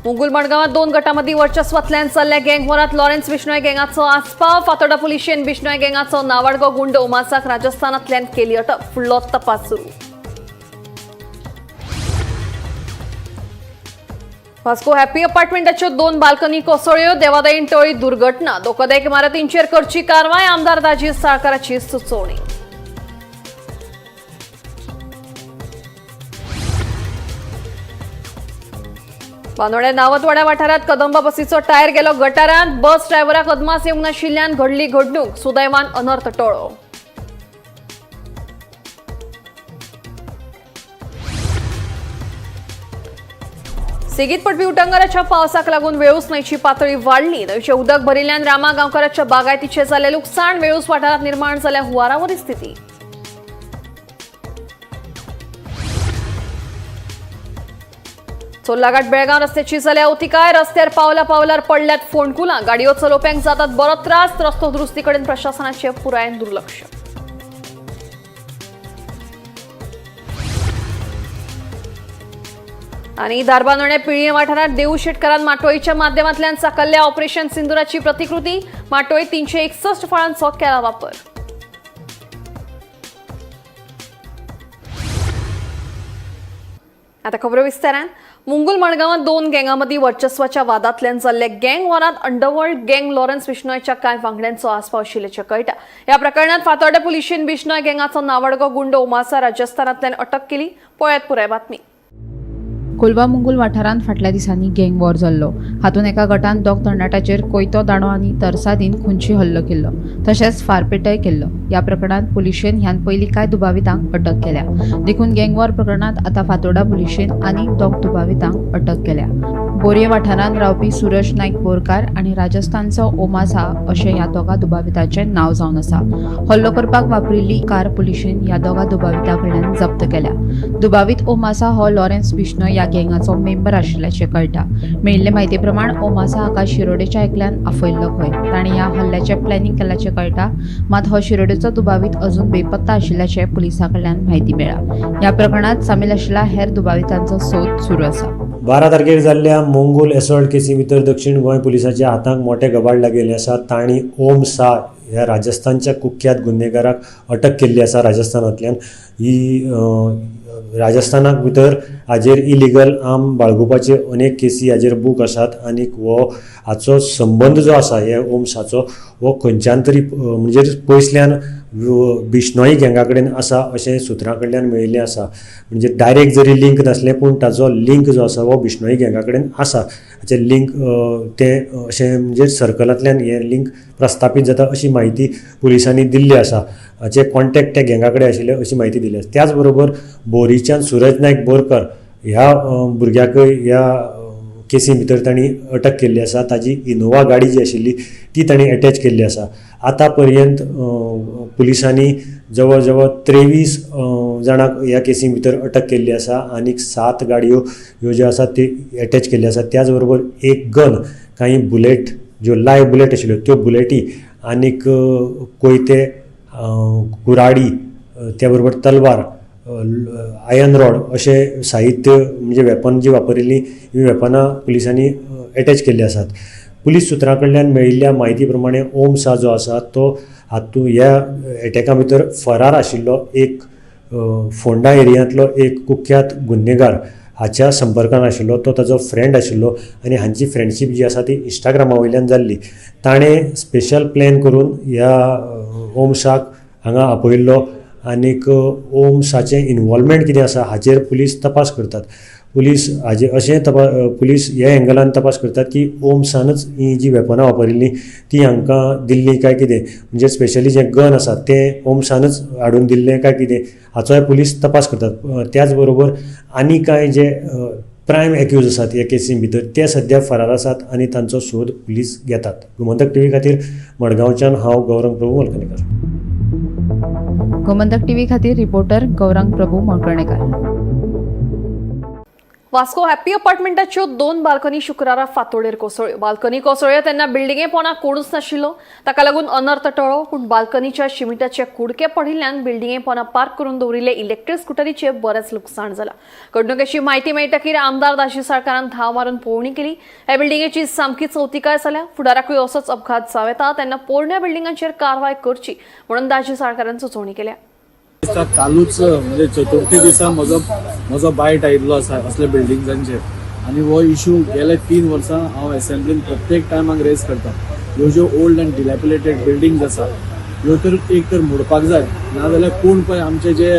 मुंगूल मडगांवात 2 गटांमदीं वर्चस्वांतल्यान चल्ल्या गँग वॉरांत लॉरेन्स बिश्नोय गँगाचो आस्पाव. फातोर्डा पुलिशेन बिश्नोय गँगाचो नावाडगो गुंड ओमासाक राजस्थानांतल्यान केली अटक. फुडलो तपास सुरू. वास्को हॅपी अपार्टमेंटाच्यो 2 बाल्कनी कोसळ्यो. देवादयन टळी दुर्घटना. धोकादायक इमारतींचेर करची कारवाय. आमदार दाजी साळकाराची सुचोवणी. बांदोड्या नावतवाड्या वाठारात कदंबा बसीचो टायर गेलो गटारांत. बस ड्रायव्हराक अदमास येवंक नाशिल्ल्यान घडली घडणूक. सुदैवान अनर्थ टळ्ळो. सेगीत पडपी उटंगाराच्या पावसाक लागून वेळूस न्हंयची पातळी वाडली. न्हंयचें उदक भरिल्ल्यान रामा गांवकाराच्या बागायतीचें जालें लुकसाण. वेळूस वाठारांत निर्माण जाल्या हुंवारावरी स्थिती. चोर्लाघाट बेळगांव रस्त्याची जाल्या अवतिकाय. रस्त्यार पावला पावलार पडल्यात फोंडकुलां. गाडयो चलोवप्यांक जातात बरो त्रास. रस्तो दुरुस्ती कडेन प्रशासनाचें पुरायेन दुर्लक्ष. आणि धारबांदोड्या पिळये वाठारात देऊ शेटकारान माटोळीच्या माध्यमांतल्यान चाकल्ल्या ऑपरेशन सिंदुराची प्रतिकृती. माटोळी 361 फळांचो केला वापर. आता खबरो विस्तारान. मुंगूल मडगांवात 2 गँगांमदीं वर्चस्वाच्या वादांतल्यान जाल्ल्या गँग वॉरांत अंडरवर्ल्ड गँग लॉरेन्स बिश्नोयच्या कांय वांगड्यांचो आस्पाव आशिल्ल्याचें कळटा. ह्या प्रकरणात फातोर्डा पुलिशेन बिश्नोय गँगाचो नावाडगो गुंड ओमासा राजस्थानांतल्यान अटक केली. पळयात पुराय बातमी. कोलवा मुंगूल वाठारांत फाटल्या दिसांनी गँग वॉर जाल्लो. हातूंत एका गटान 2 तरणाट्याचेर कोयतो, दांडो आनी तरसादीन खुनशी हल्लो केल्लो, तशेंच फारपेटय केल्लो. ह्या प्रकरणांत पुलिशेन ह्यान पयलीं कांय दुबावितांक अटक केल्या. देखून गँग वॉर प्रकरणांत आतां फातोर्डा पुलिशेन आनीक 2 दुबावितांक अटक केल्या. बोरये वाठारांत रावपी सूरज नायक बोरकार आनी राजस्थानचो ओमासा अशें ह्या 2 दुबावितांचें नांव जावन आसा. हल्लो करपाक वापरिल्ली कार पुलिशेन ह्या 2 दुबावितां कडल्यान जप्त केल्या. दुबावीत ओमासा हो लॉरेन्स बिश्नोय ह्या गँगाचो मेंबर आशिल्ल्याचें कळटा. मेळिल्ले म्हायती प्रमाण ओमासा हाका शिरोडेच्या एकल्यान आफयल्लो खंय. ताणें ह्या हल्ल्याचें प्लॅनिंग केल्ल्याचें कळटा. मात हो शिरोडेचो दुबावीत अजून बेपत्ता आशिल्ल्याचें पुलिसां कडल्यान म्हायती मेळ्ळा. ह्या प्रकरणांत सामील आशिल्ल्या हेर दुबावितांचो सोद सुरू आसा. 12 तारखेर जाल्ल्या मोंगूल एसॉल्ट केसी भितर दक्षिण गोंय पुलिसाच्या हाताक मोठे गबाड लागिल्ले आसा. तांणी ओम सा ह्या राजस्थानच्या कुख्यात गुन्हेगाराक अटक केल्ली आसा. राजस्थानांतल्यान ही राजस्थानाक भितर हाजेर इलिगल आर्म बाळगुपाचे अनेक केसी हाजेर बूक आसात आनीक हो हाचो संबंद जो आसा हे ओम साचो हो खंयच्यान तरी म्हणजे पयसल्यान बिश्नोई गँगा कडेन आसा अशें सुत्रां कडल्यान मेळिल्लें आसा. म्हणजे डायरेक्ट जरी लिंक नासलें पूण ताचो लिंक जो आसा हो बिश्नोई गँगा कडेन आसा. हाचें लिंक तें अशें म्हणजे सर्कलांतल्यान हें लिंक प्रस्थापीत जाता अशी म्हायती पुलिसांनी दिल्ली आसा. हाचे कॉन्टेक्ट त्या गँगा कडेन आशिल्ले अशी म्हायती दिली आसा. त्याच बरोबर बोरीच्यान सूरज नायक बोरकर ह्या भुरग्याकय ह्या केसी भितर तांणी अटक केल्ली आसा. ताजी इनोवा गाडी जी आशिल्ली ती तांणी एटॅच केल्ली आसा. आतां पर्यंत पुलिसांनी जवळ जवळ 23 जाणांक ह्या केसी भितर अटक केल्ली आसा आनीक 7 गाडयो ह्यो ज्यो आसा त्यो एटॅच केल्ल्यो आसा. त्याच बरोबर 1 गन, कांय बुलेट ज्यो लायव बुलेट आशिल्ल्यो त्यो बुलेटी आनीक कोयते, कुराडी, त्या बरोबर तलवार, आयर्न रॉड अशें साहित्य म्हणजे वेपन जी वापरिल्लीं हीं वेपनां पुलिसांनी एटॅच केल्लीं आसात. पुलीस सुत्रां कडल्यान मेळिल्ल्या म्हायती प्रमाणे ओम सा जो आसा तो हातूंत ह्या एटॅका भितर फरार आशिल्लो एक फोंडा एरियांतलो एक कुख्यात गुन्हेगार हाच्या संपर्कान आशिल्लो. तो ताजो फ्रेंड आशिल्लो आनी हांची फ्रेंडशीप जी आसा ती इंस्टाग्रामा वयल्यान जाल्ली. ताणें स्पेशल प्लॅन करून ह्या ओम साक हांगा आपयिल्लो आनीक ओम साचें इनवॉल्वमेंट कितें आसा हाचेर पुलीस तपास करतात. पुलीस हाजे अशें पुलीस ह्या एंगलान तपास करतात की ओम सानच ही जी वेपनां वापरिल्लीं ती हांकां दिल्लीं काय कितें, म्हणजे स्पेशली जें गन आसा तें ओम सानच हाडून दिल्लें काय कितें हाचोय पुलीस तपास करतात. त्याच बरोबर आनी कांय जे प्रायम एक्यूज आसात ह्या केसी भितर ते सद्या फरार आसात आनी तांचो सोद पुलीस घेतात. गोमंतक टीव्ही खातीर मडगांवच्यान हांव गौरंग प्रभू मलकणेकर. गोमंतक टीव्ही खातीर रिपोर्टर गौरांग प्रभू मळकर्णेकर. वास्को हॅपी अपार्टमेंटाच्यो दोन बाल्कनी शुक्रारा फांतोडेर कोसळ्यो. बाल्कनी कोसळ्यो तेन्ना बिल्डिंगे पोंदा कोणूच नाशिल्लो, ताका लागून अनर्थ टळ्ळो. पूण बाल्कनीच्या शिमिटाचे कुडके पडिल्ल्यान बिल्डिंगे पोंदा पार्क करून दवरिल्ले इलेक्ट्रीक स्कुटरीचे बरेंच लुकसाण जालां. घडणुकेची म्हायती मेळटकीर आमदार दाजी साळकारान धांव मारून पळोवणी केली. ह्या बिल्डिंगेची सामकी चवतिकाय जाल्या. फुडाराकूय असोच अपघात जावं येता, तेन्ना पोरण्या बिल्डिंगांचेर कारवाय करची म्हणून दाजी साळकारान सुचोवणी केल्या. दिसा कालूच म्हणजे चतुर्थी दिसा म्हजो म्हजो बायट आयिल्लो आसा असल्या बिल्डिंग्सांचेर आनी हो इशू गेले 3 वर्सां हांव एसेंब्लीन प्रत्येक टायमाक रेज करता. ह्यो ज्यो ओल्ड अँड डिलॅपिलेटेड बिल्डिंग्स आसा ह्यो तर एक तर मोडपाक जाय, नाजाल्यार कोण पळय आमचे जे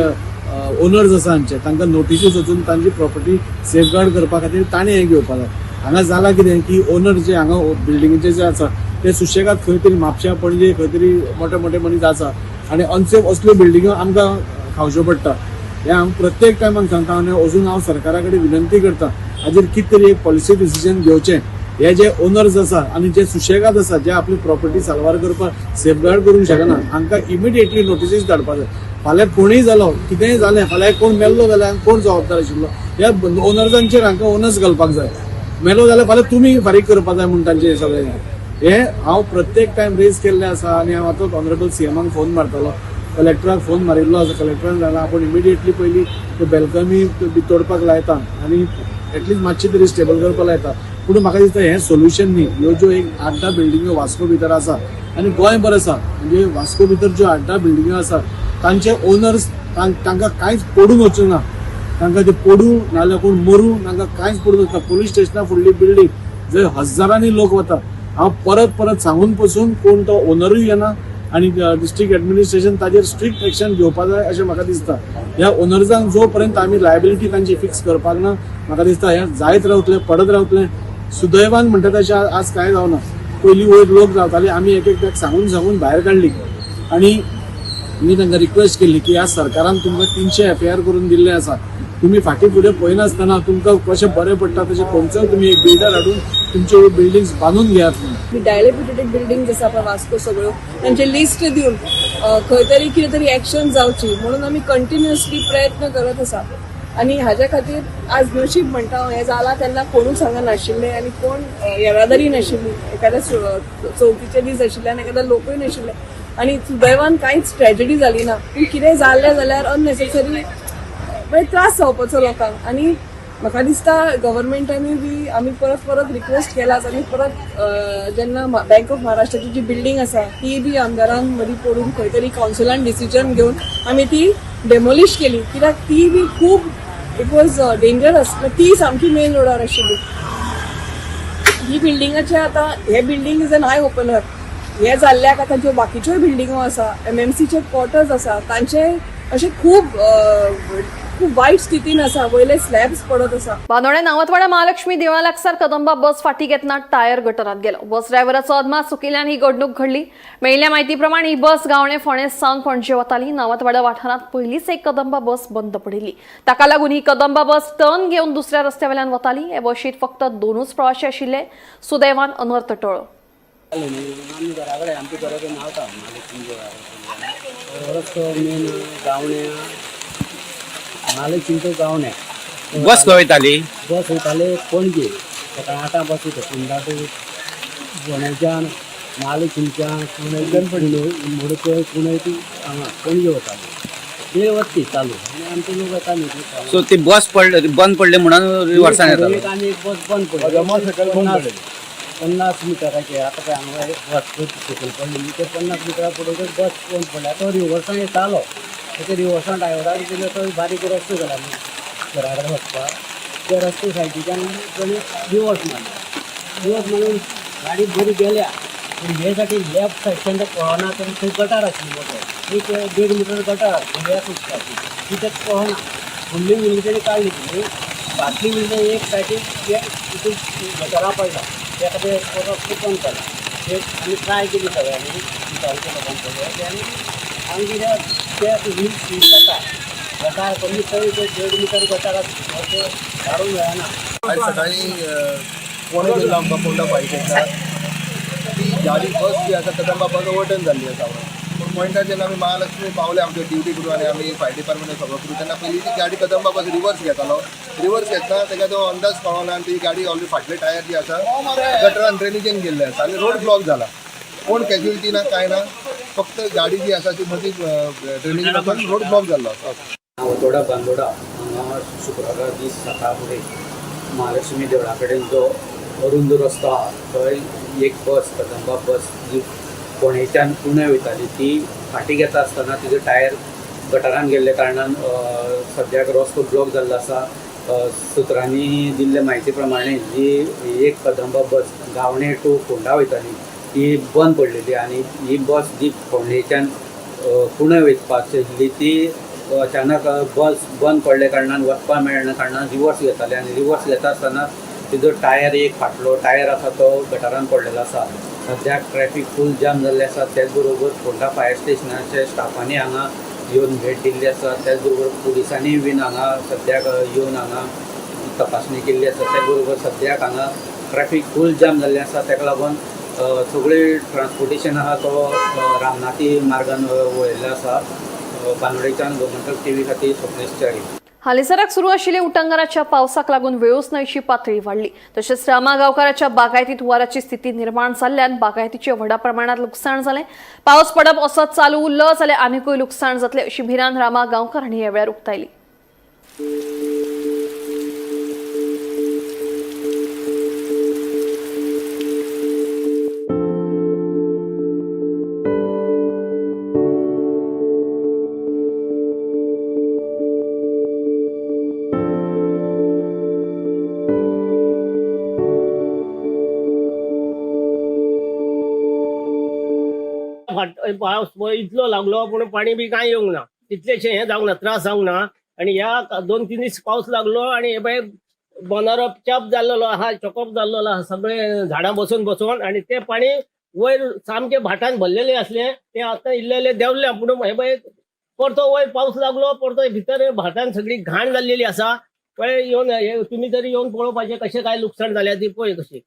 ओनर्स आसा आमचे तांकां नोटिसीस वचून तांची प्रॉपर्टी सेफगार्ड करपा खातीर ताणें हें घेवपाक जाय. हांगा जालां कितें की ओनर जे हांगा बिल्डिंगेचे जे आसा ते सुशेगाद खंय तरी म्हापश्यां पणजे खंय तरी मोठे मोठे मनीस आसा आनी अनसेफ असल्यो बिल्डिंग्यो आमकां खावच्यो पडटा. हें हांव प्रत्येक टायमाक सांगता आनी अजून हांव सरकारा कडेन विनंती करता हाजेर कितें तरी एक पॉलिसी डिसिजन घेवचें. हे जे ओनर्स आसा आनी जे सुशेगाद आसा जे आपली प्रॉपर्टी साल्वार करपाक सेफगार्ड करूंक शकना हांकां इमिडिएटली नोटिसीस धाडपाक जाय. फाल्यां कोणूय जालो कितेंय जालें, फाल्यां कोण मेल्लो जाल्यार कोण जबाबदार आशिल्लो ह्या ओनर्सांचेर हांकां ओनर्स घालपाक जाय. मेलो जाल्यार फाल्यां तुमी फारीक करपाक जाय म्हूण तांचें सगळें हें हांव प्रत्येक टायम रेज केल्लें आसा. आनी हांव आतां ऑनरेबल सीएमाक फोन मारतालो, कलेक्टराक फोन मारिल्लो आसा. कलेक्टरान सांगलां आपूण इमिडिएटली पयलीं त्यो बेल्कनी तोडपाक लायता आनी एटलिस्ट मातशी तरी स्टेबल करपाक लायता. पूण म्हाका दिसता हें सोल्युशन न्ही. ह्यो ज्यो एक 8-10 बिल्डिंग्यो वास्को भितर आसा आनी गोंयभर आसा, म्हणजे वास्को भितर ज्यो 8-10 बिल्डिंग्यो आसा तांचे ओनर्स तांकां कांयच पडून वचूंक ना. तांकां ते पडूं नाजाल्यार कोण मरूं तांकां कांयच पडून वचना. पोलीस स्टेशना फुडली बिल्डींग जंय हजारांनी लोक वता, हांव परत परत सांगून पसून कोण तो ओनरूय येना आनी डिस्ट्रिक्ट एडमिनिस्ट्रेशन ताजेर स्ट्रिक्ट एक्शन घेवपाक जाय अशें म्हाका दिसता. ह्या ओनर्सांक जो पर्यंत आमी लायबिलिटी तांची फिक्स करपाक ना म्हाका दिसता हें जायत रावतलें, पडत रावतलें. सुदैवान म्हणटा तशें आज कांय जावना. पयलीं वयर लोक रावताले, आमी एक एकट्याक सांगून सांगून भायर काडली आनी मी तांकां रिक्वेस्ट केली की ह्या सरकारान तुमकां 300 एफआयआर करून दिल्ले आसा, तुमी फाटीं फुडें पळयनासतना तुमकां कशें बरें पडटा तशें खंयचोय तुमी एक बिल्डर हाडून तुमच्यो बिल्डिंग्स बांदून घेयात म्हणून. डायलेपिटेटेड बिल्डिंग आसा पळय वास्को सगळ्यो तांचे लिस्ट दिवन खंय तरी कितें तरी एक्शन जावची म्हणून आमी कंटिन्युअसली प्रयत्न करत आसा. आनी हाज्या खातीर आज नशीब म्हणटा हांव हें जालां तेन्ना कोणूच हांगा नाशिल्ले आनी कोण येरादारी नाशिल्ली. एखाद्या चवथीचे दीस आशिल्ले आनी एखाद्या लोकूय नाशिल्ले आनी सुदैवान कांयच ट्रेजडी जाली ना. पूण कितें जाल्लें जाल्यार अननेसेसरी म्हणजे त्रास जावपाचो लोकांक. आनी म्हाका दिसता गव्हर्मेंटानूय बी आमी परत परत रिक्वेस्ट केलाच आनी परत जेन्ना बँक ऑफ महाराष्ट्राची जी बिल्डींग आसा ती बी आमदारान मदीं पडून खंय तरी कावन्सिलान डिसिजन घेवन आमी ती डेमोलिश केली, कित्याक ती बी खूब it was dangerous. ती सामकी मेन रोडार आशिल्ली. ही बिल्डिंगाचे आतां हे building is an eye opener. हे जाल्ल्याक आतां ज्यो बाकीच्योय बिल्डिंगो आसा, एमएमसीचे क्वॉर्टर्स आसा, तांचे अशे खूब खूब वायट स्थितीन आसा, वयले स्लॅब्स पडत आसा. बांदोड्या नावतवाडा महालक्ष्मी देवळा लागसार कदंबा बस फाटी घेतना टायर गटरात गेलो. बस ड्रायव्हराचो अदमास चुकिल्ल्यान ही घडणूक घडली. मेळिल्ल्या म्हायती प्रमाण ही बस गावणे फोंडें सावन पणजे वताली. नावतवाडा वाठारांत पयलींच एक कदंबा बस बंद पडिल्ली. ताका लागून ही कदंबा बस टर्न घेवन दुसऱ्या रस्त्या वयल्यान वताली. हे बशीत फक्त 2 प्रवाशी आशिल्ले. सुदैवान अनर्थ टळ्ळो. आमी घरा कडेन आमच्या घरा कडेन न्हांवता महालक्ष्मी देवळा रस्तो मेन गावण्या महालक्ष्मी तो गावण्या. बस खंय वयताली? बस वयताले पणजे, सकाळी 8 बस वयता फोंडा टू फोंड्याच्यान महालक्ष्मीच्यान कुंडय मडकय कुंडय ती हांगा पणजे वताली. ते वता ती चालू आनी आमचे लोक येता न्ही. सो ती बस पडली, बंद पडली म्हणून रिवर्सान येतालो. एक आनी एक बस बंद पडली 50 मिटराचेर. आतां पळय हांगा एक बस सकयल पडली न्ही, ते 50 मिटरा फुडें बस बंद पडली. आतां रिवर्सान येतालो, ते रिवर्सान ड्रायव्हराक दिलो, तो बारीक रस्तो जाला न्ही घरा कडेन वचपाक, त्या रस्ते सायडीच्यान ताणें रिवर्स मारलो. रिवर्स मारून गाडी बरी गेल्या, पूण हे साठी लेफ्ट सायडच्यान तो पळोना तर थंय गटार आशिल्ली मोठो एक 1.5 मिटर गटार फुडल्या उदकाची, ती ताका कळना. फुडली व्हील ताणें काडली ती फाटली व्हील एक सायडीक ते तितून गटारां पडला. तेका ते रस्तो बंद जाला. एक आमी ट्राय केली सगळ्यांनी गांवच्या लोकांनी सगळ्यांनी आनी आमी कितें ते व्हील स्लीप जाता गटार कमीत कमी ते 1.5 मिटर गटार आसा ते काडूंक मेळना. आयज सकाळी फोन केल्लो आमकां फोंडा फायर स्टेशनार, ती गाडी बस जी आसा कदंबा बस ओवरटर्न जाल्ली आसा म्हणून. पूण पॉयंटार जेन्ना आमी महालक्ष्मी पावले आमच्या ड्युटी करून आनी आमी फायर डिपार्टमेंट सगळो करून, तेन्ना पयली ती गाडी कदंबा बस रिवर्स घेतालो. रिवर्स घेतना ताका तो अंदाज कळना आनी ती गाडी ऑलरेडी फाटले टायर जी आसा गटरान ड्रेनेजीन गेल्ले आसा आनी रोड ब्लॉक जाला. कोण कॅज्युलिटी ना कांय ना, फक्त गाडी जी आसा ती मदीं ड्रेनेजीन वचून रोड ब्लॉक जाल्लो आसा. उतोडा बांदोडा हांगा शुक्रारा दीस सकाळ फुडें महालक्ष्मी देवळा कडेन जो अरुंद रस्तो आहा थंय एक बस, कदंबा बस जी फोंडेच्यान पुणे वयताली ती फाटीं घेता आसतना तिजो टायर गटारान गेल्ल्या कारणान सद्याक रस्तो ब्लॉक जाल्लो आसा. सुत्रांनी दिल्ले म्हायती प्रमाणे जी एक कदंबा बस गावणे टू फोंडा वयताली ती बंद पडलेली आनी ही बस जी फोंडेच्यान पुणे वचपाची आशिल्ली ती अचानक बस बंद पडल्या कारणान वचपाक मेळना कारणान रिवर्स घेताले आनी रिवर्स घेता आसतना तिजो टायर एक फाटलो टायर आसा तो गटारान पडलेलो आसा. सद्याक ट्रॅफिक फूल जाम जाल्लें आसा. त्याच बरोबर फोंडा फायर स्टेशनाच्या स्टाफांनी हांगा येवन भेट दिल्ली आसा. त्याच बरोबर पुलिसांनी बीन हांगा सद्याक येवन हांगा तपासणी केल्ली आसा. त्याच बरोबर सद्याक हांगा ट्रॅफिक फूल जाम जाल्लें आसा. ताका लागून सगळें ट्रान्सपोर्टेशन आहा तो रामनाथी मार्गान वळयल्लो आसा. बांदोडेच्यान गोमंतक टीव्ही खातीर स्वप्नेश च्यारी. हालीसराक सुरू आशिल्ल्या उटंगाराच्या पावसाक लागून वेळूस न्हंयची पातळी वाडली. तशेंच रामा गांवकाराच्या बागायतीत हुंवाराची स्थिती निर्माण जाल्ल्यान बागायतीचें व्हडा प्रमाणात लुकसाण जालें. पावस पडप असोच चालू उरलो जाल्यार आनिकूय लुकसाण जातलें अशी भिरांत रामा गांवकार हांणी ह्या वेळार उक्तायली. पावस इतलो लागलो पूण पाणी बी कांय येवंक ना, तितलेशें हें जावंक ना, त्रास जावंक ना. आनी ह्या 2-3 दीस पावस लागलो आनी हे पळय बोनारो चप जाल्लो आहा, चॉकअप जाल्लो आहा, सगळे झाडां बसून बसून, आनी तें पाणी वयर सामकें भाटान भरलेलें आसलें, तें आतां इल्लें देंवलें. पूण हे पळय परतो वयर पावस लागलो, परतो भितर भाटान सगळी घाण जाल्लेली आसा. पळय येवन तुमी तरी येवन पळोवपाचें कशें काय लुकसाण जालें ती पळय कशी.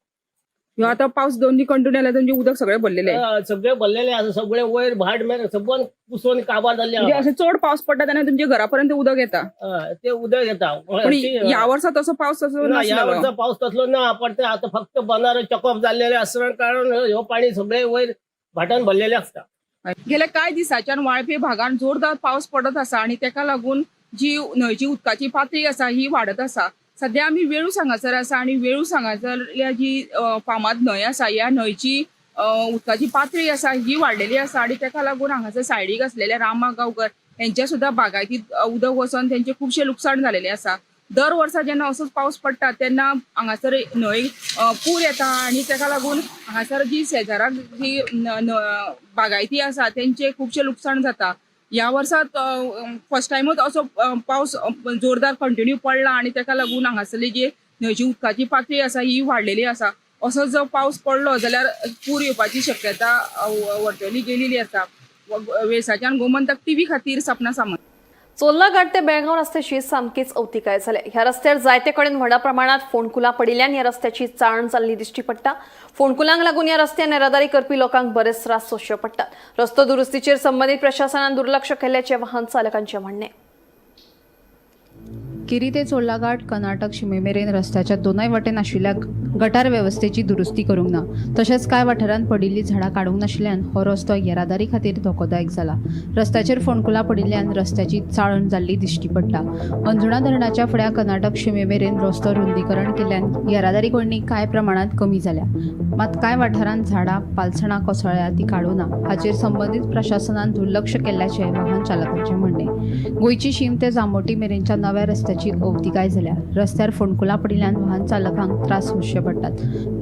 आता पावस 2 कंटिन्यू आला म्हणजे उदक सगळे भरलेले, सगळे भरलेले आसा, सगळे वयर भाट मेरेन सगळ्यान कुसोवन काबार जाल्ले. म्हणजे अशें चड पावस पडटा तेन्ना तुमच्या घरापर्यंत उदक येता, ते उदक येता. पण ह्या वर्सा तसो पावस तसो ना, ह्या वर्सा पावस तसलो ना. पण ते आता फक्त बंदारो चकअप जाल्लेले आसल्या कारण ह्यो पाणी सगळे वयर भाटान भरलेले आसता. गेल्या कांय दिसाच्यान वाळपे भागान जोरदार पावस पडत आसा आनी तेका लागून जी न्हंयची उदकाची पातळी आसा ही वाडत आसा. सध्या आमी वेळूस हांगासर आसा आनी वेळूस हांगासरल्या जी फामाद न्हंय आसा ह्या न्हंयची उदकाची पातळी आसा ही वाडलेली आसा आनी तेका लागून हांगासर सायडीक आसलेल्या रामा गांवकर हेंच्या सुद्दां बागायतीत उदक वचोन तेंचें खुबशें लुकसाण जालेलें आसा. दर वर्सा जेन्ना असोच पावस पडटा तेन्ना हांगासर न्हंय पूर येता आनी तेका लागून हांगासर जी शेजाराक जी बागायती आसा तेंचें खुबशें लुकसाण जाता. ह्या वर्सा फर्स्ट टायमूच असो पावस जोरदार कंटिन्यू पडला आनी तेका लागून हांगासरली जी न्हंयची उदकाची पातळी आसा ही वाडलेली आसा. असो जर पावस पडलो जाल्यार पूर येवपाची शक्यता वर्तवली गेलेली आसा. वेळसाच्यान गोमंतक टीव्ही खातीर सपना सामंत. चोल्ला घाट ते बेळगांव रस्त्याची सामकीच अवतिकाय जाल्या. ह्या रस्त्यार जायते कडेन व्हडा प्रमाणात फोंडकुलां पडिल्ल्यान ह्या रस्त्याची चाळण जाल्ली दिश्टी पडटा. फोंडकुलांक लागून ह्या रस्त्यान येरादारी करपी लोकांक बरेच त्रास सोंसचे पडटात. रस्तो दुरुस्तीचेर संबंदीत प्रशासनान दुर्लक्ष केल्ल्याचें वाहन चालकांचें म्हणणें. केरी ते चोडलाघाट कर्नाटक शिमेमेरेन रस्त्याच्या दोनय वटेन आशिल्ल्या गटार वेवस्थेची दुरुस्ती करूंक ना, तशेंच कांय वाठारांत पडिल्लीं झाडां काडूंक नाशिल्ल्यान हो रस्तो येरादारी खातीर धोकोदायक जाला. रस्त्याचेर फोंडकुलां पडिल्ल्यान रस्त्याची चाळण जाल्ली दिश्टी पडटा. अंजुणा धरणाच्या फुड्या कर्नाटक शिमेमेरेन रस्तो रुंदीकरण केल्ल्यान येरादारी कोंयडी कांय प्रमाणांत कमी जाल्या. मात कांय वाठारांत झाडां पालसणां कोसळ्ळ्या ती काडूं ना हाचेर संबंदीत प्रशासनान दुर्लक्ष केल्ल्याचें वाहन चालकांचें म्हणणें. गोंयची शीम ते जांबोटी मेरेनच्या नव्या रस्त्याची अवतिकाय जाल्या. रस्त्यार फोंडकुलां पडिल्ल्यान वाहन चालकांक त्रास सोंसचे पडटात.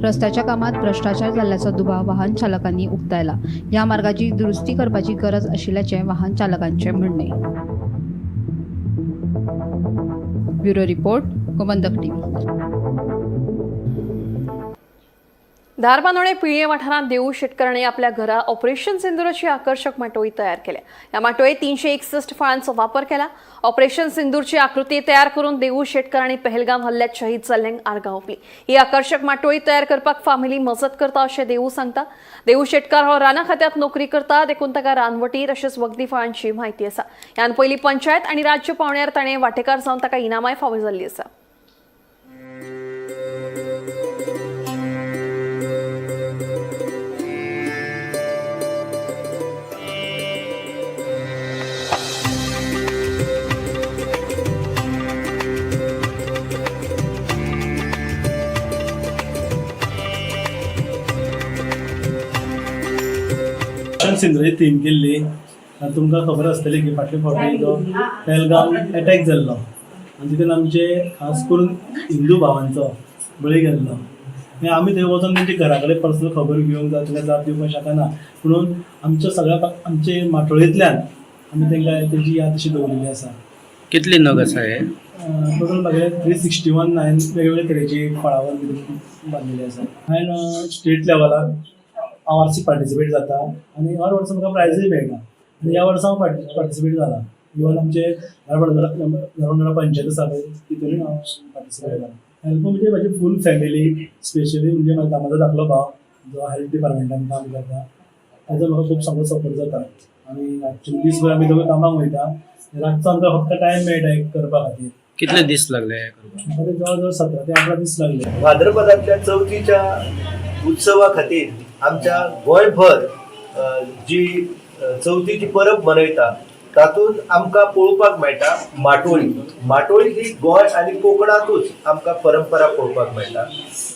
रस्त्याच्या कामात भ्रश्टाचार जाल्ल्याचो दुबाव वाहन चालकांनी उक्तायला. ह्या मार्गाची दुरुस्ती करपाची गरज आशिल्ल्याचें वाहन चालकांचें म्हणणें. Bureau report, Gomantak TV. धारबांदोडे पिळये वाठारांत देऊ शेटकरांनी आपल्या घरा ऑपरेशन सिंदूराची आकर्षक माटोळी तयार केल्या. या माटोळीत 361 फळांचा वापर केला. ऑपरेशन सिंदूरची आकृती तयार करून देऊ शेटकरांनी पहलगाम हल्ल्यात शहीद जाल्ल्यांक आर्गां ओंपली. ही आकर्षक माटोळी तयार करपाक फामिली मजत करता अशें देऊ सांगता. देऊ शेटकार हो राना खात्यात नोकरी करता देखून ताका रानवटी तशेंच वखदी फळांची म्हायती आसा. ह्यान पयलीं पंचायत आनी राज्य पावंड्यार ताणें वांटेकार जावन ताका इनामाय फावो जाल्ली आसा. सिंदूराची थीम केल्ली. आनी तुमकां खबर आसतली की फाटले फावटी जो पेलगाम एटॅक जाल्लो आनी तितून आमचे खास करून हिंदू भावांचो बळी गेल्लो. आनी आमी थंय वचोन तेंच्या घरा कडेन पर्सनल खबर घेवंक जावं तांकां जाप दिवपाक शकना, म्हणून आमच्या सगळ्या आमचे माटोळेंतल्यान आमी तांकां तेंची याद अशी दवरिल्ली आसा. कितले नग आसा हे? टोटल म्हागे 361 हांवें वेगवेगळे तरेची फळावर बांदिल्ली आसा. हांवें स्टेट लेवलाक हांव आरसी पार्टिसिपेट जाता आनी हर वर्सा म्हाका प्रायजूय मेळटा आनी ह्या वर्सा हांव पार्टिसिपेट जाला. इवन आमचे धारबांदोडा पंचायत आसा पळय तितूनय हांव पार्टिसिपेट जाला. हेल्प म्हणजे म्हाजी फूल फॅमिली, स्पेशली म्हणजे म्हाका म्हजो धाकलो भाव जो हेल्थ डिपार्टमेंटान काम करता ताजो म्हाका खूब सामको सपोर्ट जाता. आनी दीसभर आमी दोगां कामाक वयता, रातचो आमकां फक्त टायम मेळटा एक करपा खातीर. कितले दीस लागले हे करपाक? म्हाका ते जवळ जवळ 17 ते 18 दीस लागले. भाद्रपदांतल्या चवथीच्या उत्सवा खातीर आमच्या गोंयभर जी चवथीची परब मनयता तातूंत आमकां पळोवपाक मेळटा माटोळी. माटोळी ही गोंय आनी कोंकणांतूच आमकां परंपरा पळोवपाक मेळटा.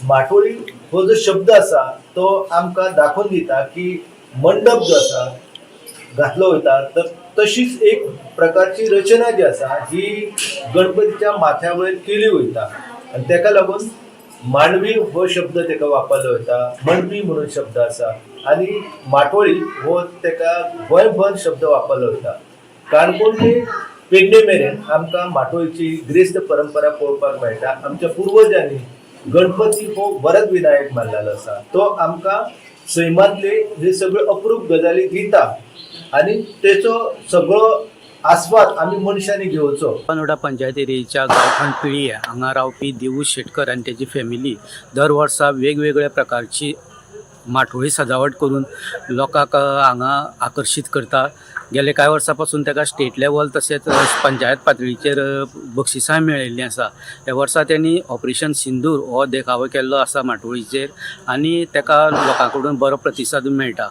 माटोळी हो जो शब्द आसा तो आमकां दाखोवन दिता की मंडप जो आसा घातलो वयता तर तशीच एक प्रकारची रचना जी आसा ही गणपतीच्या माथ्या वयर केली वयता आनी तेका लागून मांडवी हो शब्द तेका वापरलो वयता, मंडपी म्हणून शब्द आसा आनी माटोळी हो तेका गोंयभर शब्द वापरलो वयता. काणकोण ते पेडणे मेरेन आमकां माटोळीची गिरेस्त परंपरा पळोवपाक मेळटा. आमच्या पुर्वजांनी गणपती हो वरद विनायक मानलेलो आसा, तो आमकां सैमांतले हे सगळे अप्रूप गजाली दिता आनी तेचो सगळो आस्वाद आमी मनशांनी घेवचो. बांदोडा पंचायत एरियेच्या गांवठण पिळये हांगा रावपी देवू शेटकर आनी तेजी फॅमिली दर वर्सा वेगवेगळ्या प्रकारची माटोळी सजावट करून लोकांक हांगा आकर्शीत करता. गेले कांय वर्सां पासून ताका स्टेट लेवल तशेंच पंचायत पातळीचेर बक्षिसांय मेळिल्लीं आसा. ह्या वर्सा तेणी ऑपरेशन सिंदूर हो देखावो केल्लो आसा माटोळीचेर आनी ताका लोकां कडून बरो प्रतिसाद मेळटा.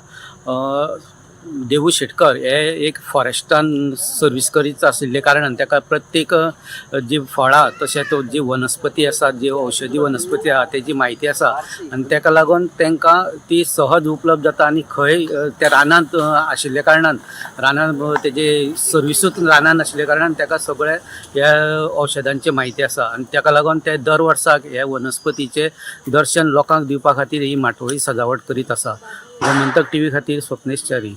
देवू शेटकर हे एक फॉरेस्टान सर्वीस करीत आशिल्ले कारणान ताका प्रत्येक जी फळां तशेंच जी वनस्पती आसा, जी औषधी वनस्पती आसा तेजी म्हायती आसा आनी ताका लागून तांकां ती सहज उपलब्ध जाता आनी खंय त्या रानांत आशिल्ल्या कारणान रानांत तेजे सर्विसूच रानांत आशिल्ल्या कारणान ताका सगळे ह्या औषधांची म्हायती आसा आनी ताका लागून ते दर वर्साक ह्या वनस्पतीचें दर्शन लोकांक दिवपा खातीर ही माटोळी सजावट करीत आसा. गोमंतक टीव्ही खातीर स्वप्नेश च्यारी.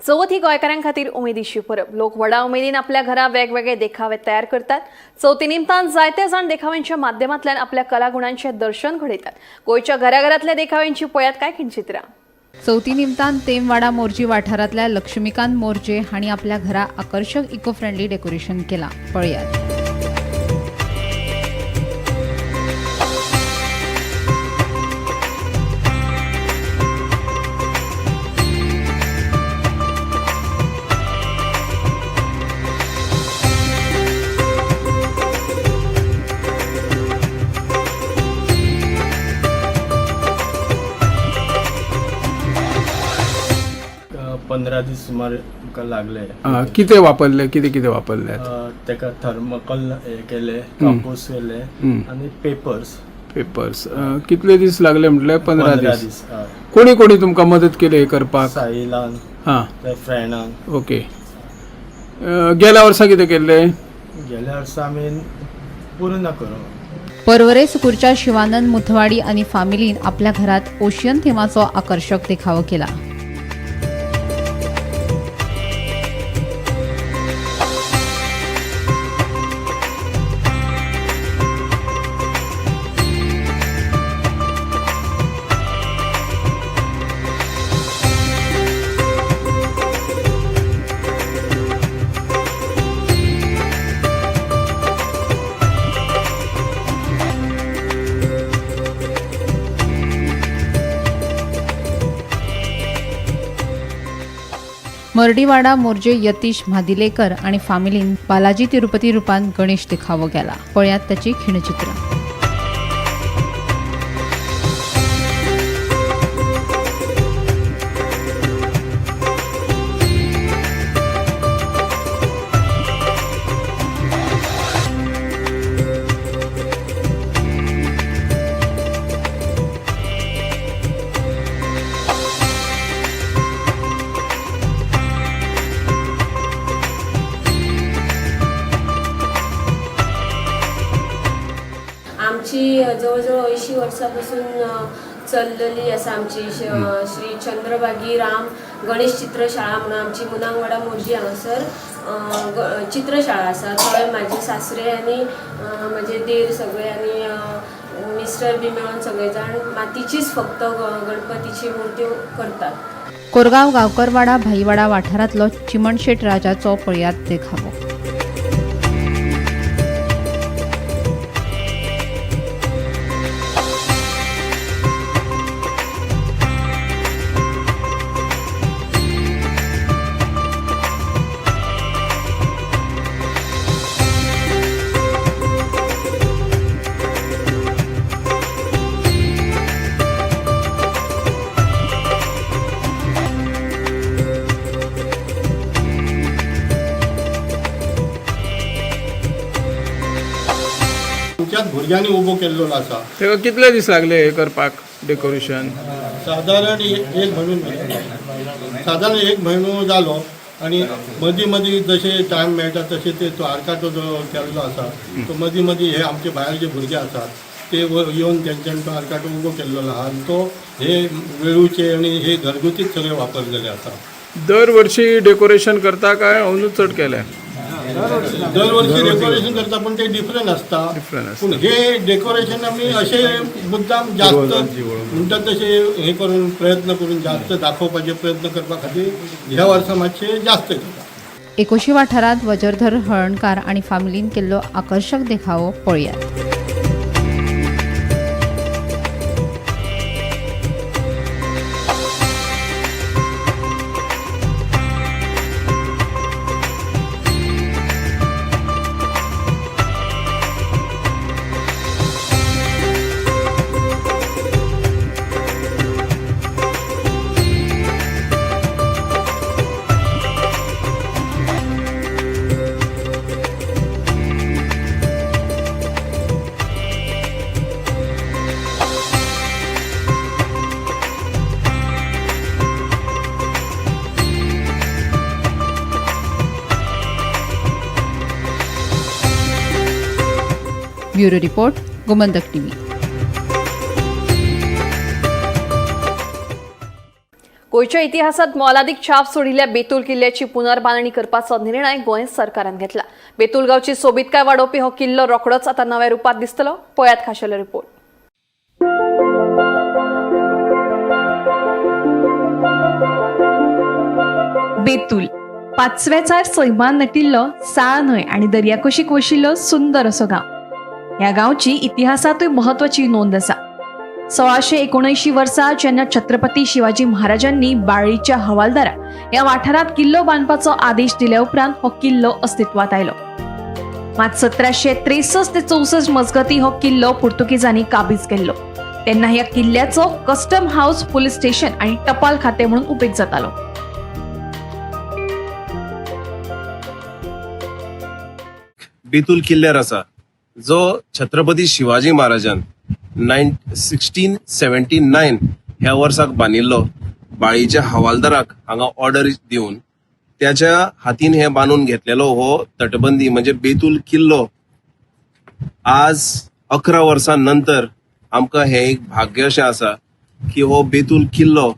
चवथ ही गोंयकारां खातीर उमेदीची परब. लोक व्हडा उमेदीन आपल्या घरा वेगवेगळे देखावे तयार करतात. चवथी निमतान जायते जाण देखाव्यांच्या माध्यमांतल्यान आपल्या कलागुणांचें दर्शन घडयतात. गोंयच्या घराघरांतल्या देखाव्यांची पळयात काय खिणचित्रां. चवथी निमतान तेमवाडा मोरजी वाठारांतल्या लक्ष्मीकांत मोरजे हांणी आपल्या घरा आकर्शक इको फ्रेंडली डेकोरेशन केलां. पळयात. पंदरा दीस सुमार तुमकां लागले. कितें वापरले, कितें कितें वापरले? तेका थर्मोकॉल हे केले, कापूस केले आनी पेपर्स. पेपर्स. कितले दीस लागले म्हटल्यार? 15 दीस. हय. कोणी कोणी तुमकां मदत केली हे करपाक? साहिलान, हां, त्या फ्रेंडान. ओके. गेल्या वर्सा कितें केल्लें? गेल्या वर्सा आमी पुरो ना करूं. पर्वरे सुकूरच्या शिवानंद मुथवाडी आनी फामिलीन आपल्या घरात ओशियन थिमाचो आकर्शक देखावो केला. मर्डीवाडा मोरजे यतीश म्हादिलेकर आनी फामिलीन बालाजी तिरुपती रुपान गणेश देखावो केला. पळयात ताची खिणचित्र. आमची जवळजवळ 80 वर्सां चल्लेली आसा आमची श्री चंद्रभागी राम गणेश चित्रशाळा म्हणून आमची मुनांगवाडा मोरजी हांगासर चित्रशाळा आसा. थंय म्हाजे सासरे आनी म्हजे देर सगळे आनी मिस्टर बी मेळून सगळे जाण मातीचीच फक्त गणपतीची मूर्ती करतात. कोरगांव गांवकरवाडा भाईवाडा वाठारांतलो चिमणशेट राजाचो पळयात देखावो. आमच्याच भुरग्यांनी उबो केल्लो आसा. तेका कितले दीस लागले हे करपाक डेकोरेशन? सादारण एक म्हयनो, सादारण एक म्हयनो जालो आनी मदीं मदीं जशे टायम मेळटा तशें ते तो आरकाटो जो केल्लो आसा तो मदीं मदीं हे आमचे भायर जे भुरगे आसात ते येवन तेंच्यांनी तो आरकाटो उबो केल्लो आहा आनी तो हे वेळूचे आनी हे घरगुतीच सगळे वापरलेले आसा. दर वर्षी डेकोरेशन करता काय अंदू चड केलें? दरवर्षी डेकोरेशन करता, पण ते डिफरंट असता. पूण हे डेकोरेशन आमी अशें मुद्दाम जास्त म्हणटा तशें हे करून प्रयत्न करून जास्त दाखोवपाचे प्रयत्न करपा खातीर ह्या वर्सा मातशें जास्त करता. एकोशी वाठारांत वजरधर हळणकार आनी फामिलीन केल्लो आकर्शक देखावो पळयात. Bureau report, Gomantak TV. गोंयच्या इतिहासात मोलादीक छाप सोडिल्ल्या बेतूल किल्ल्याची पुनर्बांदणी करपाचो निर्णय गोंय सरकारान घेतला. बेतूल गांवची सोबीतकाय वाडोवपी हो किल्लो रोखडोच आतां नव्या रुपात दिसतलो. पळयात खाशेलो रिपोर्ट. बेतूल पाचव्याचार सैमान नटिल्लो साळ न्हंय आनी दर्याकुशीक वशिल्लो सुंदर असो गांव. ह्या गांवची इतिहासांतूय म्हत्वाची नोंद आसा. 1679 वर्सा जेन्ना छत्रपती शिवाजी महाराजांनी बाळ्ळीच्या हवालदाराक ह्या वाठारांत किल्लो बांदपाचो आदेश दिल्या उपरांत हो किल्लो अस्तित्वात आयलो. मात 1763 ते 64 मजगती हो किल्लो पुर्तुगेजांनी काबीज केल्लो. तेन्ना ह्या किल्ल्याचो कस्टम हाऊस, पुलीस स्टेशन आनी टपाल खातें म्हणून उपेग जातालो. बेतूल किल्ल्यार आसा जो छत्रपती शिवाजी महाराजान 1679 ह्या वर्साक बांदिल्लो. बाळीच्या हवालदाराक हांगा ऑर्डर दिवन त्याच्या हातीन हे बांदून घेतलेलो हो तटबंदी म्हणजे बेतूल किल्लो आज 11 वर्सां नंतर आमकां हें एक भाग्य अशें आसा की हो बेतूल किल्लो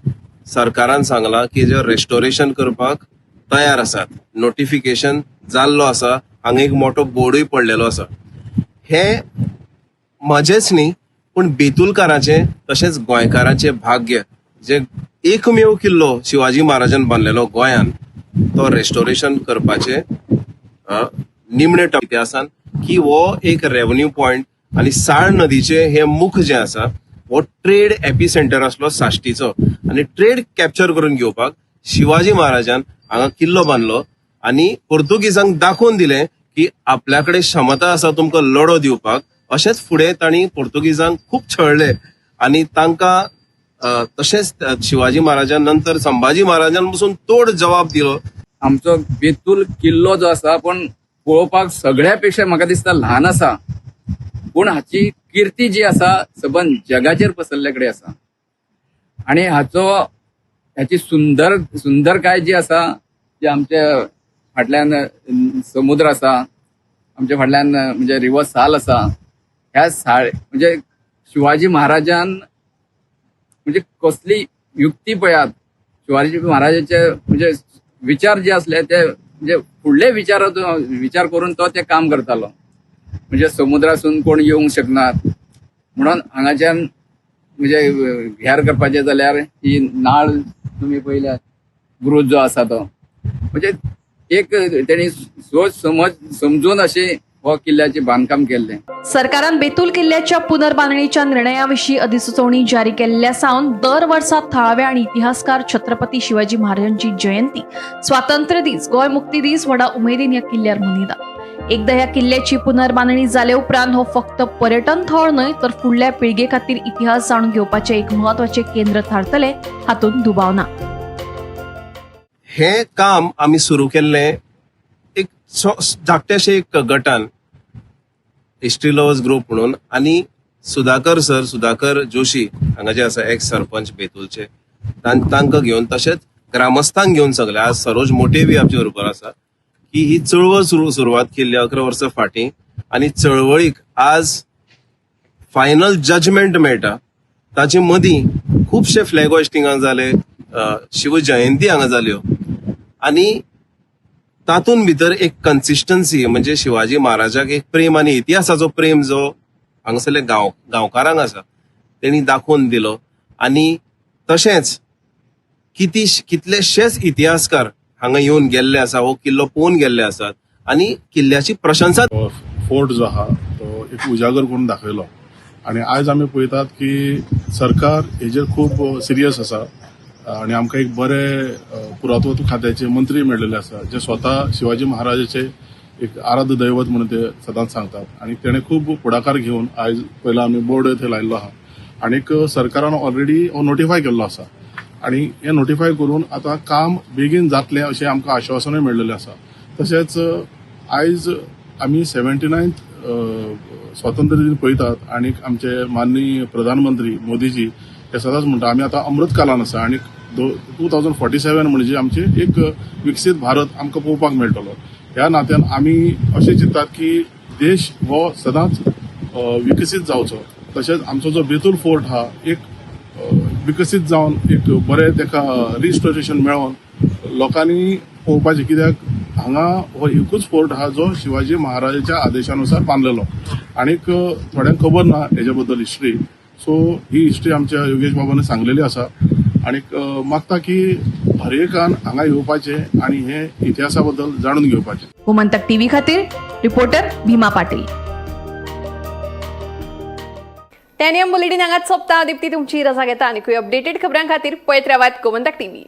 सरकारान सांगला की जे रेस्टोरेशन करपाक तयार आसात. नोटिफिकेशन जाल्लो आसा, हांगा एक मोठो बोर्डूय पडलेलो आसा. हे म्हजेच न्ही पूण बेतुलकारांचें तशेंच गोंयकारांचें भाग्य जे एकमेव किल्लो शिवाजी महाराजान बांदलेलो गोंयान तो रेस्टोरेशन करपाचें निमणे इतिहासान की हो एक रेवन्यू पॉयंट आनी साळ नदीचें हें मुख जें आसा हो ट्रेड एपी सेंटर आसलो साश्टीचो आनी ट्रेड कॅप्चर करून घेवपाक शिवाजी महाराजान हांगा किल्लो बांदलो आनी पोर्तुगीजांक दाखोवन दिलें की आपल्या कडेन क्षमता आसा तुमकां लढो दिवपाक. अशेंच फुडें तांणी पोर्तुगीजांक खूब छळले आनी तांकां तशेंच शिवाजी महाराजान नंतर संभाजी महाराजान पसून तोड जबाब दिलो. आमचो बेतूल किल्लो जो आसा पण पळोवपाक सगळ्या पेक्षा म्हाका दिसता ल्हान आसा, पूण हाची किर्ती जी आसा सबंद जगाचेर पसरल्ले कडेन आसा. आनी हाची सुंदरकाय जी आसा ती आमच्या फाटल्यान समुद्र आसा, आमच्या फाटल्यान म्हणजे रिवर साल आसा. ह्या साळ म्हणजे शिवाजी महाराजान म्हणजे कसली युक्ती पळयात, शिवाजी महाराजाचे म्हणजे विचार जे असले ते म्हणजे फुडले विचार करून तो ते काम करतालो. म्हणजे समुद्रासून कोण येवंक शकनात म्हणून हांगाच्यान म्हणजे घेर करपाचें जाल्यार ही नाळ तुमी पळयल्यार बुरूज जो आसा तो म्हणजे एक तेणी सोच समज समजून अशें हो किल्ल्याचें बांदकाम केल्लें. सरकारान बेतूल किल्ल्याच्या पुनर्बांदणीच्या निर्णयाविशीं अधिसुचोवणी जारी केल्ल्या सावन दर वर्सा थळावे आनी इतिहासकार छत्रपती शिवाजी महाराजांची जयंती, स्वातंत्र्य दीस, गोंय मुक्ती दीस व्हडा उमेदीन ह्या किल्ल्यार मनयतात. एकदा ह्या किल्ल्याची पुनर्बांदणी जाले उपरांत हो फक्त पर्यटन थळ न्हय तर फुडल्या पिळगे खातीर इतिहास जाणून घेवपाचें एक म्हत्वाचें केंद्र थारतलें हातूंत दुबाव ना. हें काम आमी सुरू केल्लें एक धाकट्याशे एक गटान, हिस्ट्री लवर्स ग्रुप म्हणून, आनी सुधाकर सर, सुधाकर जोशी हांगा जे आसा एक्स सरपंच बेतूलचे, तांकां घेवन तशेंच ग्रामस्थांक घेवन सगळे आज सरोज मोटे बी आमचे बरोबर आसा की ही चळवळ सुरवात केल्ली 11 वर्सां फाटीं आनी चळवळीक आज फायनल जजमेंट मेळटा. ताचे मदीं खुबशे फ्लॅग होस्टिंगां जाले, शिवजयंती हांगा जाल्यो आनी तातूंत भितर एक कन्सिस्टन्सी म्हणजे शिवाजी महाराजाक एक प्रेम आनी इतिहासाचो प्रेम जो हांगासरले गांवकारांक आसा तेणी दाखोवन दिलो. आनी तशेंच कितलेशेच इतिहासकार हांगा येवन गेल्ले आसा, हो किल्लो पळोवन गेल्ले आसात आनी किल्ल्याची प्रशंसा. फोर्ट जो आहा तो एक उजागर करून दाखयलो आनी आयज आमी पळयतात की सरकार हेजेर खूब सिरियस आसा आनी आमकां एक बरे पुरातत्व खात्याचे मंत्री मेळिल्ले आसा जे स्वता शिवाजी महाराजाचे एक आराध्य दैवत म्हणून ते सदांच सांगतात आनी तेणें खूब फुडाकार घेवन आयज पयला आमी बोर्ड थंय लायिल्लो आहा आनीक सरकारान ऑलरेडी हो नोटिफाय केल्लो आसा आनी हें नोटिफाय करून आतां काम बेगीन जातलें अशें आमकां आश्वासनूय मेळिल्लें आसा. तशेंच आयज आमी 79th स्वातंत्र्य दिन पळयतात आनी आमचे माननीय प्रधानमंत्री मोदीजी हे सदांच म्हणटा आमी आतां अमृतकालान आसा आनी 2047 म्हणजे आमचे एक विकसीत भारत आमकां पळोवपाक मेळटलो. ह्या नात्यान आमी अशें चिंतात की देश हो सदांच विकसीत जावचो, तशेंच आमचो जो बेतूल फोर्ट आहा एक विकसीत जावन एक बरें ताका रिस्टोरेशन मेळोन लोकांनी पळोवपाचें, कित्याक हांगा हो एकूच फोर्ट आहा जो शिवाजी महाराजाच्या आदेशानुसार बांदलेलो आनीक थोड्यांक खबर ना हेच्या बद्दल हिस्ट्री. सो ही हिस्ट्री आमच्या योगेश बाबान सांगलेली आसा आनीक मागता की हर एकान हांगा येवपाचें आनी हे इतिहासा बद्दल जाणून घेवपाचें. गोमंतक टीव्ही खातीर रिपोर्टर भीमा पाटील. 10 AM bulletin हांगाच सोंपता. दीप्ती तुमची रजा घेता आनीकूय अपडेटेड खबरां खातीर पळयत रावात गोमंतक टीव्ही.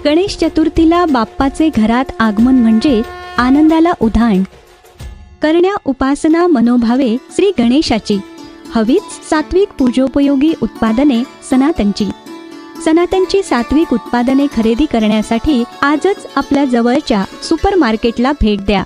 गणेश चतुर्थीला बाप्पाचे घरात आगमन म्हणजे आनंदाला उधाण. करण्या उपासना मनोभावे श्री गणेशाची, हवीच सात्विक पूजोपयोगी उत्पादने सनातनची. सनातनची सात्विक उत्पादने खरेदी करण्यासाठी आजच आपल्या जवळच्या सुपर मार्केटला भेट द्या.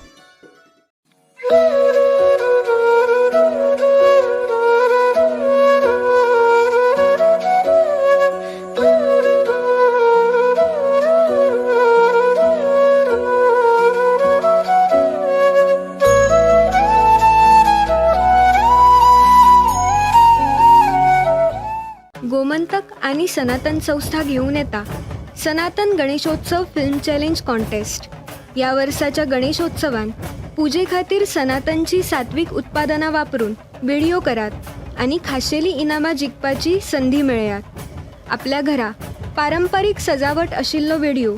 गोमंतक आनी सनातन संस्था घेवन येता Sanatan Ganeshotsav film challenge contest. ह्या वर्साच्या गणेशोत्सवान पुजे खातीर सनातनची सात्वीक उत्पादनां वापरून व्हिडियो करात आनी खाशेली इनामां जिखपाची संदी मेळयात. आपल्या घरा पारंपारीक सजावट आशिल्लो व्हिडियो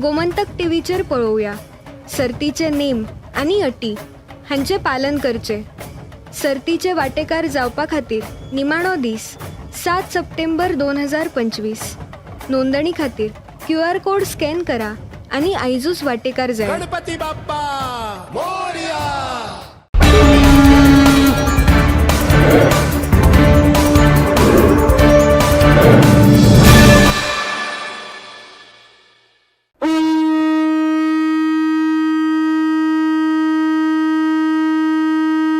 गोमंतक टीव्हीचेर पळोवया. सर्तीचे नेम आनी अटी हांचें पालन करचें. सर्तीचे वांटेकार जावपा खातीर निमाणो दीस 7 सप्टेंबर 2025. नोंदणी खातीर क्यू आर कोड स्कॅन करा आनी आयजूच वांटेकार जायात. गणपती बाप्पा मोरया.